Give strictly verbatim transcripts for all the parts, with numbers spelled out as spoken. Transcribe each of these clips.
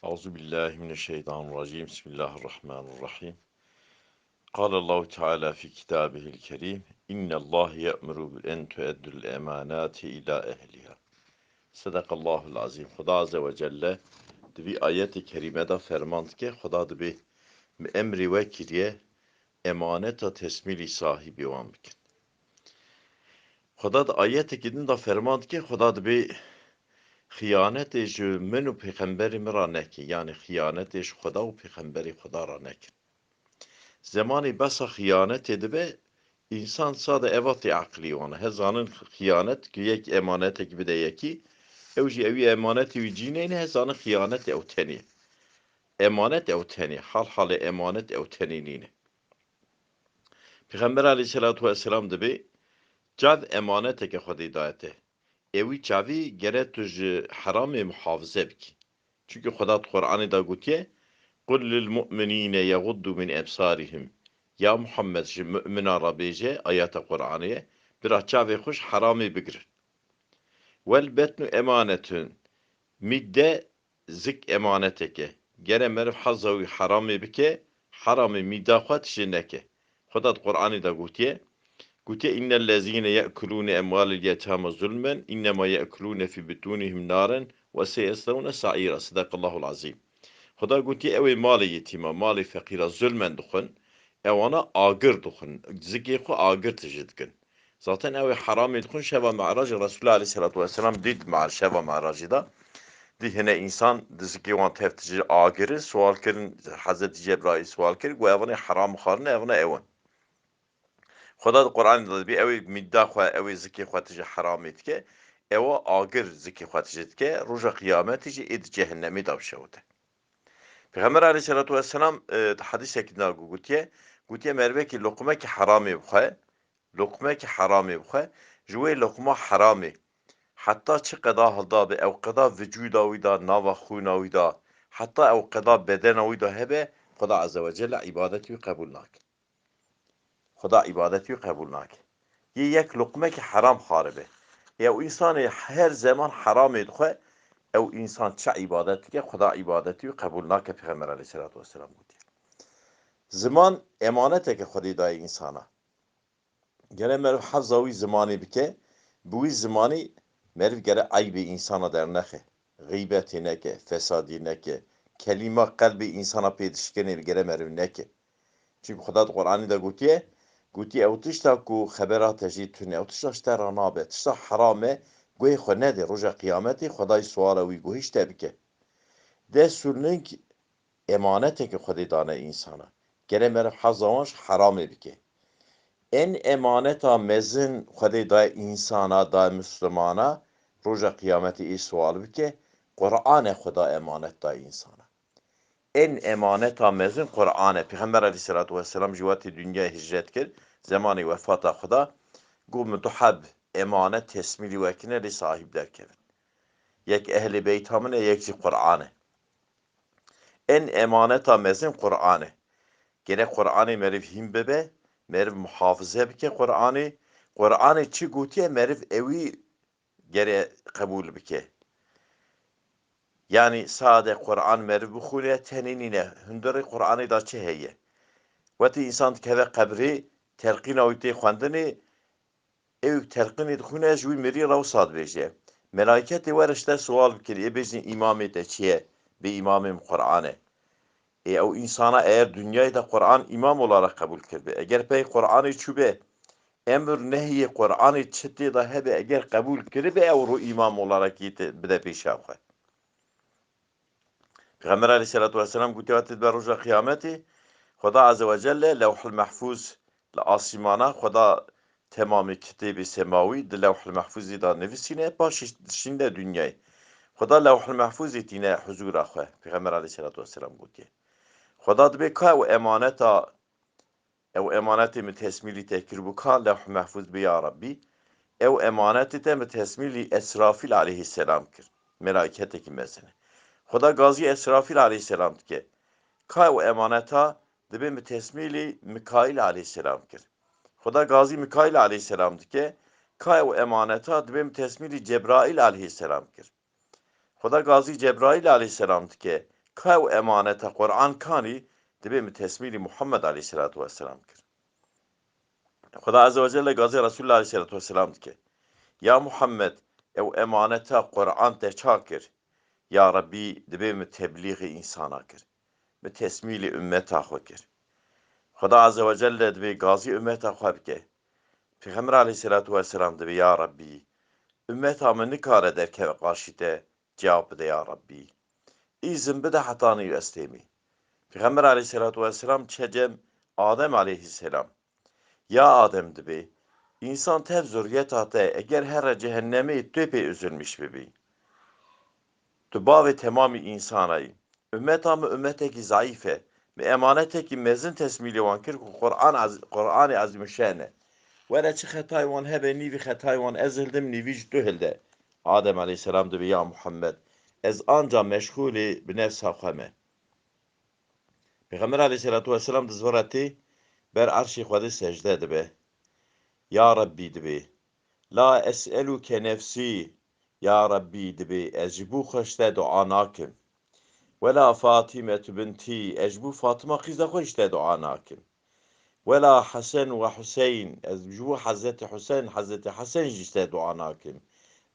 أعوذ بالله من الشيطان الرجيم. بسم الله الرحمن الرحيم. قال الله تعالى في كتابه الكريم: إن الله يأمر بأن تؤدوا الأمانات إلى أهلها. صدق الله العظيم. Xuda Azze ve Celle di vî ayetê kerîme de ferman dike, Xuda dibê: "Min emrê we kiriye, emaneta tesmîlî sahibê wan bikin." Xuda di ayetekî din de ferman dike, Xuda dibê: "Xiyanetê ji min û pêxemberê min re neke." Yanî xiyanetê ji Xuda û pêxemberê Xuda re nekin. Zemanê besa xiyanetê dibe, însan sade eva tê eqilî wan e. He zanin xiyanet ku yek emanetek bide yekî, ew jî ewî emanetê wî cî neyne, he zanin xiyanet ew tenê. Emanet ew tenê, hal halê emanet ew tenê nîne. Pêxember aleyhisselatu vesselam dibê, çav emaneteke Xwedê daye te. Ewî çavî gere tu ji heramê muhafize bikî. Çimkî Xweda di Qur'anê de gotiye, "Qul lil mu'minîne yeğuddu min ebsarihim." Ya Muhammed, ji mu'mina re bêje, ayeta Qur'anê ye, bira çavê xwe ji heramê bigirin. "Wel betnu emanetun." Mîde zik emanetek e. Gere meriv heza wî heramê bike, heramê mîda xwe tije neke. Xweda di Qur'anê de gotiye, gotiye, "Innellezîne ye'kulûne emwâlel yetâme zulmen, innema ye'kulûne fî butûnihim naren ve seyeslewne sa'îra." Sedaqallahul azîm. Xweda gotiye, ew ê malê yetîma, malê feqîra zulmen dixwin, ewana agir dixwin, zikê xwe agir tije dikin. Zaten ew ê heramê dixwin, şeva Mi'racê Resulullah aleyhisselatu vesselam dît, ma-, şeva Mi'racê de. Dî hine însan di zikê wan tev tije agirin, sual kirin, Hezretî Cebraîl sual kir, got, "Evanê heram xwarine, evane ew in." Xweda di Qur'anê de dibê, ew ê mîda xwe, ew ê zikê xwe tije heramê dike, ewa agir zikê xwe tije dike, roja qiyametê jî ê di cehennemê de bişewite. Pêxember aleyhisselatu vesselam, e, di hedîsekî de gotiye, gotiye, merivekî loqmekî heramê bixwe, loqmekî heramê bixwe, ji wê loqma heramê, heta çi qeda hilda be, ew qeda vücuda wî de, nava xwîna wî de, heta ew qeda bedena wî de hebe, Xweda Azze ve Celle îbadetî wî qebûl nake. Xweda îbadetî wî qebûl nake. Yê yek loqmekî heram xwaribe. Ew însanê her zeman heramê dixwe, ew însan çi îbadet dike, Xweda îbadetî wî qebûl nake, Pêxember aleyhisselatu vesselam gotiye. Ziman emaneteke Xwedê daye însana. Gere meriv heza wî zimanê bike, bi wî zimanî meriv gere eybê însana dernexe, xîbetê neke, fesadî neke, kelîma qelbê însana pê dişkinê li gere meriv neke. Çimkî Xweda di Qur'anê de gotiye, gotiye, ew tişta ku xebera te jî tune, ew tişta ji te re nabe, tişta heram e, guhê xwe nede, roja qiyametê Xwedayê suala wî guhê ji te bike. Dest û ling emaneteke Xwedê dane însana. Gere meriv heza wan ji heramê bike. En emaneta mezin Xwedê daye însana, daye Mislimana, roja qiyametê ê sual bike, Qur'an e Xweda emanet daye însana. En emaneta mezin Qur'an e. Pêxember aleyhisselatu vesselam ji wextê dinyayê hicret kir, zemanê wefata Xweda, got, "Min du heb emanet tesmîlî we kine, lê sahîb derkevin. Yek ehlê beyta min e, yek jî Qur'an e." En emaneta mezin Qur'an e. Gere Qur'anê meriv hîn bibe, meriv muhafize bike Qur'anê. Qur'anê çi gotiye, meriv ewî gere qebûl bike. Yanî sade Qur'an meriv bixwîne, tenê nîne. Hundirê Qur'anê de çi heye? Wextê însan dikeve qebrê, telqîna wî tê xwendinê, ew telqînê dixwîne, ji wî mirî re wisa dibêje. Melayketê were ji te sual bikir, ê bêjin, îmamê te çi ye? Bê îmamê min Qur'an e. Ê ew însana eger dinyayê de Qur'an îmam olarak qebûl kirbe, eger pey Qur'anê çûbe, emir nehiyê Qur'anê çi tê de hebe, eger qebûl kiribe, ew ro îmam olarak yê te bide pêşa xwe. Pêxember aleyhisselatu vesselam gotiye, wextê dibe roja qiyametê, Xweda Azze ve Celle Lewhul Mehfûz li asîmana, Xweda temamê kitêbê semawî di Lewhul Mehfûzê de nivîsîne, paşê dişîne dinyayê. Xweda Lewhul Mehfûzê tîne huzûra xwe, Pêxember aleyhisselatu vesselam gotiye. Xweda dibê ka ew emaneta, ew emanetê min tesmîlî te kiribû ka Lewh Mehfûz bi ya Rabbî, ew emanetê te min tesmîlî Esrafîl aleyhisselam kir. Melaiketekî mezin e. Xweda gazî Esrafîl aleyhisselam dike. Ka ew emaneta dibê min tesmîlî Mikaîl aleyhisselam kir. Xweda gazî Mikaîl aleyhisselam dike. Ka ew emaneta dibê min tesmîlî Cebraîl aleyhisselam kir. Xweda gazî Cebraîl aleyhisselam dike. Ka ew emaneta Qur'an kanî, dibê min tesmîlî Muhammed aleyhisselatu vesselam kir. Xuda Azze ve Celle gazê Resulullah aleyhisselatu vesselam dike. Ya Muhammed, ew emaneta Qur'an te ça kir? Ya Rabbî, dibê min teblîxê însana kir. Min tesmîlî ummeta xwe kir. Xuda Azze ve Celle dibê gazî ummeta xwe bike. Pêxember aleyhisselatu vesselam dibê, ya Rabbî, ummeta min nikare derkeve qarşî te, cewab bide ya Rabbî. Îzin bide hetanî ez têmî. Pêxember aleyhisselatu vesselam çe cem Adem aleyhisselam. Ya Adem dibê, însan tev zurriyeta te eger here cehennemê tu pê üzülmüş bibî. Tu bavê temamî însana yî. Ummeta min ummetekî zayîf e. Min emanetekî mezin tesmîlê wan kir ku Qur'an az-, Qur'anê azîmuşşen e. Were çi xetayê wan hebe, nîvî xetayê wan ez hildim, nîvî jî tu hilde. Adem aleyhisselam dibê, ya Muhammed, ez anca meşxûlê bi nefsa xwe me. Pêxember aleyhisselatu vesselam dizvire tê ber erşê Xwedê secde dibe. Ya Rabbî dibê. La es'eluke nefsî. Ya Rabbî dibê ez ji bo xwe ji te dua nakim. Wela Fatîmetu bintî, ez ji bo Fatima qîza xwe ji te dua nakim. Wela Hesen we Huseyn, ez ji bo Hezretî Huseyn, Hezretî Hesen jî ji te dua nakim.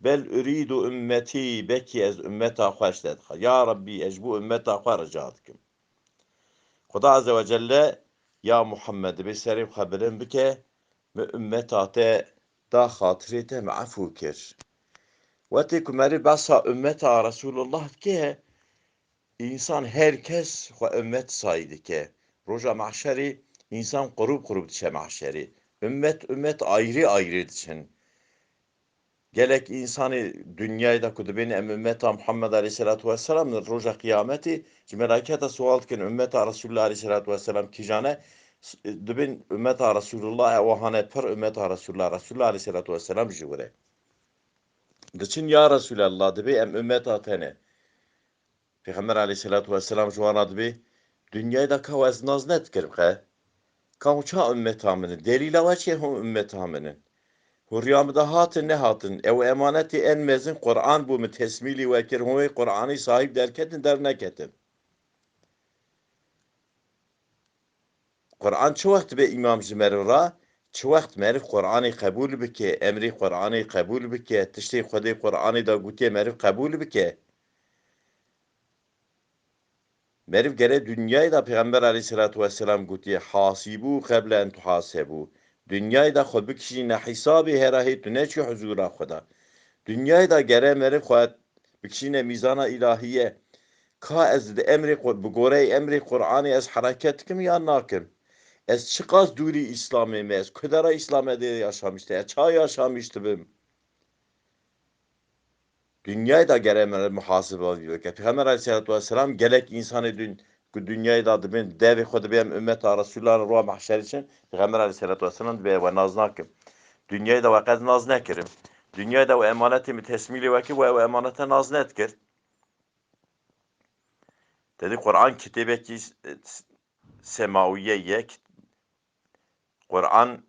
Bel urîdu ummetî, belkî ez ummeta xwe ji te dixwazim. Ya Rabbî, ez ji bo ummeta xwe rica dikim. Xuda Azze ve Celle, ya Muhammed, dibê serê xwe bilind bike, min ummeta te da xatirê te, min efû kir. Wextê ku meriv behsa ummeta Resulullah dike, însan her kes xwe ummet sayî dike. Roja mehşerê însan qurûb qurûb diçe mehşerê. Ummet ummet ayrî ayrî diçin. Gelek însanê dinyayê de ku dibên em ummeta Muhammed aleyhisselatu vesselam in, roja qiyametê ji melaketa sual dikin, ummeta Resulullah aleyhisselatu vesselam kîjan e? S-, dibên ummeta Resulullah e, ewa hane pir ummeta Resulullah, Resulullah aleyhisselatu vesselam ji wir e. Diçin, ya Resulallah, dibê em ummeta te ne. Pêxember aleyhisselatu vesselam ji wan re dibê, dinyayê de ka ez naz nedikirim qe? Ka hûn ça ummeta min in? Delîla we çi ye hûn ummeta min in? Hûn riya min de hatin nehatin? Ew emanetê en mezin Qur'an bû, min tesmîlî we kir, hûn wê Qur'anê sahîb derketin derneketin. Qur'an çi wext dibe îmam ji meriv re? Çi wext meriv Qur'anê qebûl bike, emrê Qur'anê qebûl bike, tiştê Xwedê Qur'anê de gotiye meriv qebûl bike. Meriv gere dinyayê de Pêxember aleyhisselatu vesselam gotiye, "Hasîbû qeble en tuhasebû." Dinyayê de xwe bikişîne hîsabê, hera hê tu neçî huzûra Xweda. Dinyayê de gere meriv xwe bikişîne mîzana îlahiye. Ka ez di emrê Qur-, bi goreyê emrê Qur'anê ez hereket dikim ya nakim? Ez çiqas dûrî Îslamê me, ez ku dera Îslamê de yaşamiş te, ez ça yaşamiş dibim? Dinyayê de gere me muhasebe bike. Pêxember aleyhisselatu vesselam gelek însanê dün-, ku dinyayê de dibên devê xwe dibê em ummeta Resulullah roja mehşerê çin, Pêxember aleyhisselatu vesselam dibê we naz nakim. Dinyayê de we qet naz nekirim. Dinyayê de we emanetê min tesmîlê we kir, we ew emanete naz nedikir. Te dî Qur'an kitêbekî s-, s-, semawiye ye. Qur'an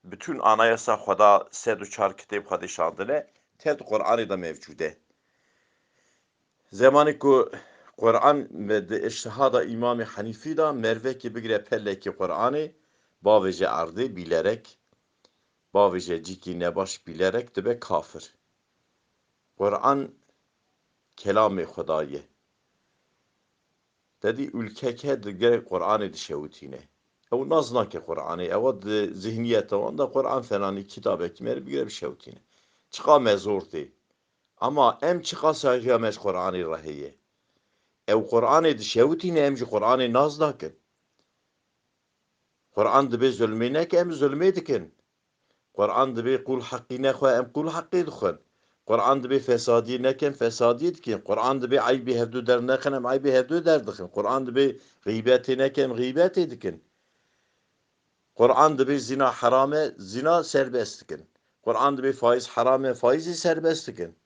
bütün anayasa Xweda sed û çar kitêb Xwedê şandine, tev di Qur'anê de mevcûd e. Zemanê ku Qur'an me di îctihada Îmamê Henîfî de mervekê bigire pelekê Qur'anê, bavêje erdê bîlerek, bavêje cîkî nebaş bîlerek dibe kafir. Qur'an kelamê Xwedayê. Te dî ûlkeke digere Qur'anê dişewitîne. Ew nas nake Qur'anê, ewa di zihniyeta wan de Qur'an fenanî kitabekî me re bigire bişewitîne. Çiqa me zor tê. Ama em çiqa saxiya me ji Qur'anê re heye. Ew Qur'anê dişewitîne, em ji Qur'anê nas nakin. Qur'an dibê zulmê neke, em zulmê dikin. Qur'an dibê qûl heqî nexwe, em qûl heqî dixwin. Qur'an dibê fesadiyê neke, em fesadiyê dikin. Qur'an dibê eybê hevdu dernexin, em eybê hevdu derdixin. Qur'an dibê xîbetê neke, em xîbetê dikin. Qur'an dibê zina heram e, zina serbest dikin. Qur'an dibê faiz heram e, faizê serbest dikin.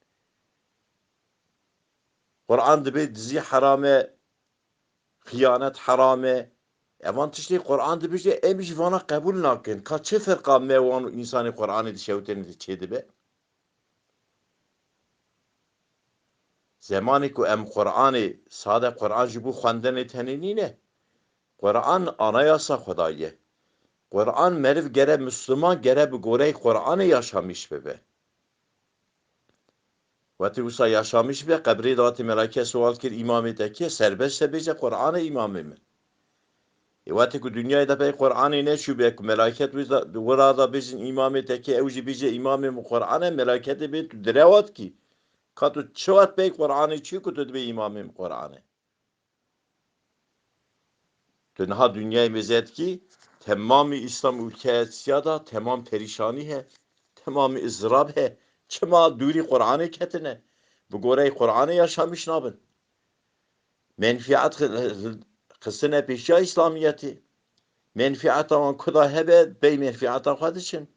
Qur'an dibê dizî heram e, xiyanet heram e. Evan tiştê Qur'an dibêje, em jî vana qebûl nakin. Ka çi ferqa me wan û însanê Qur'anê dişewitêne de çêdibe? Zemanê ku em Qur'anê, sade Qur'an ji bo xwendinê tenê nîne. Qur'an anayasa Xwedayê ye. Qur'an meriv gere Müslüman gere bi gorey Qur'anê yaşamîş bibe. Wetî wisa yaşamîş bibe, qebrê de hatî melake sual kir, îmamê te kê? Serbest e bêje Qur'anê îmamê min. Ê wetî ku dinyayê de pey Qur'anê neçûbe ku melaket wî da, wira da bêjin îmamê te kê, ew jî bêje îmamê min Qur'an e, melaketê bê tu direwa dikî. Ka tu çi wet pey Qur'anê çû ku tu dibê îmamê min Qur'an e? Tu niha dinyayê mêze dikî, temamî Îslam ûlkeya siya da, temam perîşanî he, temamî iztirab he. Çima dûrî Qur'anê ketine? Bi goreyê Qur'anê yaşamîş nabin. Menfiat xi-, xi-, xistine pêşiya Îslamiyetê. Menfiata wan kuda hebe, bey menfiata xwe diçin.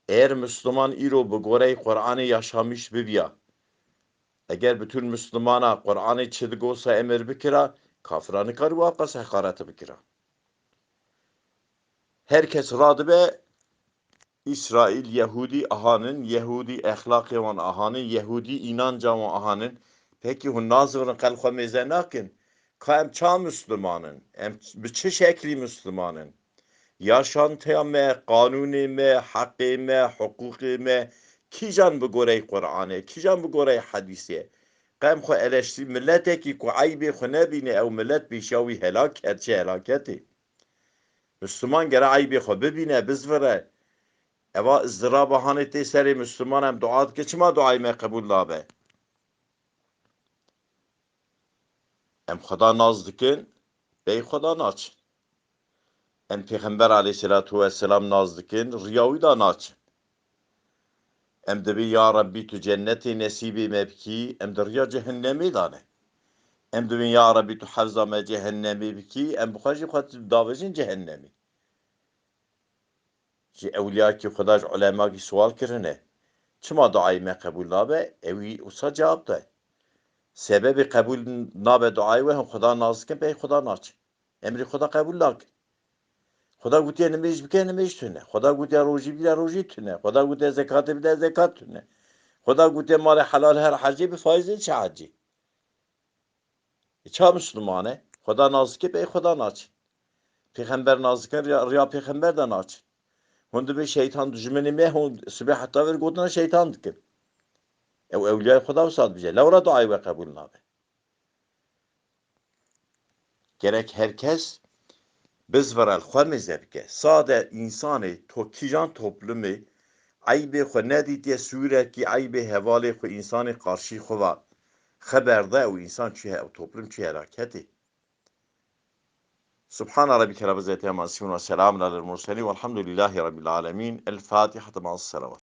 Eger Müslüman îro bi goreyê Qur'anê yaşamîş bibiya, eger bütün Müslümana Qur'anê çi digosa emir bikira, kafira nikar wa qas heqareti bikira. Her kes radibe Îsraîl, Yehûdî ahanin, Yehûdî exlaqê wan ahanin, Yehûdî înanca wan ahanin. Pekî hûn nazivirin qel xwe mêze nakin? Ka em ça Müslüman in? Em bi çi şeklî Müslüman in? Yaşantiya me, qanûnê me, heqê me, hiqûqê me, kîjan bi goreyê Qur'anê, kîjan bi goreyê hedîsê? Qem xwe eleştî, miletekî ku eybê xwe nebîne, ew milet pêşiya wî helak, her çi helaketê. Müslüman gere eybê xwe bibîne, bizvire. Eva izdiraba hanê tê serê Müslüman, em dua dike, çima duayê me qebûl nabe? Em Xweda nas dikin, bey Xweda naçin. Em Pêxember aleyhisselatu vesselam nas dikin, riya wî da naçin. Em dibin, ya Rebbî, tu cennetê nesîbê me bikî, em di riya cehennemê de ne. Em dibin, ya Rebbî, tu hefza me cehennemê bikî, em bi xwe jî xwe davêjin cehennemê. Ji ewliyakî Xweda, ji ulemakî sual kirine, çima duayê me qebûl nabe? Ewî wisa cewab de. Sebebê qebûl nabe duayê we, hûn Xweda nas dikin, pey Xweda naçin. Emrê Xweda qebûl nakin. Xweda gotiye nimêj bike, nimêj tune. Xweda gotiye rojî bide, rojî tune. Xweda gotiye zekatê bide, zekat tune. Xweda gotiye malê helal her hecê bi faizê çi hecê. E, ça Müslüman e? Xweda nas dike, pey Xweda naçin. Pêxember nas dikin, riya, riya Pêxember de naçin. Hûn dibê şeytan dijminê me, hûn sibê heta vir gotina şeytan dikin. Ew ewliyayê Xweda wisa dibêje. Lewra duayê we qebûl nabe. Gerek her kes bizvire, li xwe mêze bike. Sade însanê to kîjan toplumê eybê xwe nedîtiye, sûrekî eybê hevalê xwe, însanê qarşî xwe va xeber de, ew însan çi he-, ew toplum çi helaketê. Subhana Rabbike Rabbil İzzeti Amma Yasifun ve Selamun Alel Murselin Velhamdülillahi Rabbil Alemin. El Fatiha. Tamam, selavat.